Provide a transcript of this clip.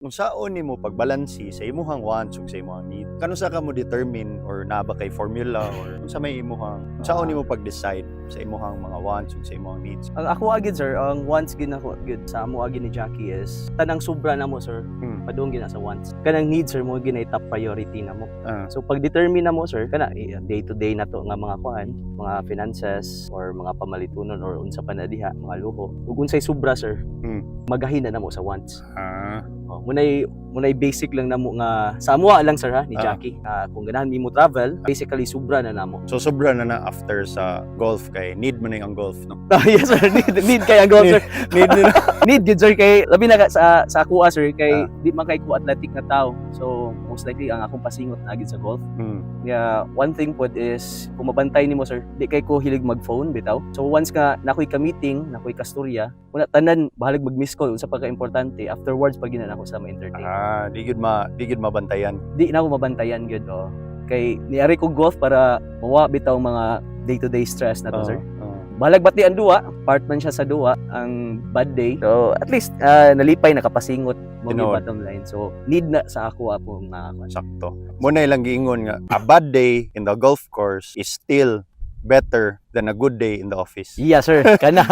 Unsaon nimo pagbalansi sa imuhang wants ug sa imuhang need? Kanus-a ka mo determine or naa ba kay formula or unsa may imuhang unsaon nimo pag-decide sa imuhang mga wants ug sa imuhang needs? Ang ako agad, sir, ang wants gid nako gid sa amo agad ni Jackie is tanang sobra namo, sir. Padung gina sa wants. Kanang needs, sir, mao gyud top priority namo. So pag determine namo, sir, kana day to day na to nga mga kuan, mga finances or mga pamalitunon or unsa pa na diha, mga luho. Ug unsay sobra, sir, magahin na namo sa wants. Oh, munay basic lang namo nga sa amoa lang, sir, ha, ni Jackie. Kung ganahan mi mo travel, basically sobra na namo. So sobra na na after sa golf kay need mo na yung golf, no? Yes sir, need kay ang golf, sir. Need na. Need gid, sir, kay labi na sa akoa, sir, kay di man kay ko athletic na tao. So most likely ang akong pasingot na gid sa golf. Yeah, one thing pod is kung mabantay nimo, sir, di kay ko hilig mag-phone bitaw. So once nga nakoy ka-meeting, nakoy kastorya, una tanan bahalag mag-miss call unsa pa ka importante, afterwards pag gina nako sa ma-entertain. Ah, di gid mabantayan. Di na ako mabantayan gyud, oh. Kay niari ko golf para mawa bitaw mga day-to-day stress na to, sir. Bahalag bati ang duwa, part man siya sa duwa ang bad day. So at least nalipay, nakapasingot mo Tinuod. Bottom line. So need na sa ako ako nga Sakto. Mao na ilang giingon nga a bad day in the golf course is still better than a good day in the office. Yeah sir, kana.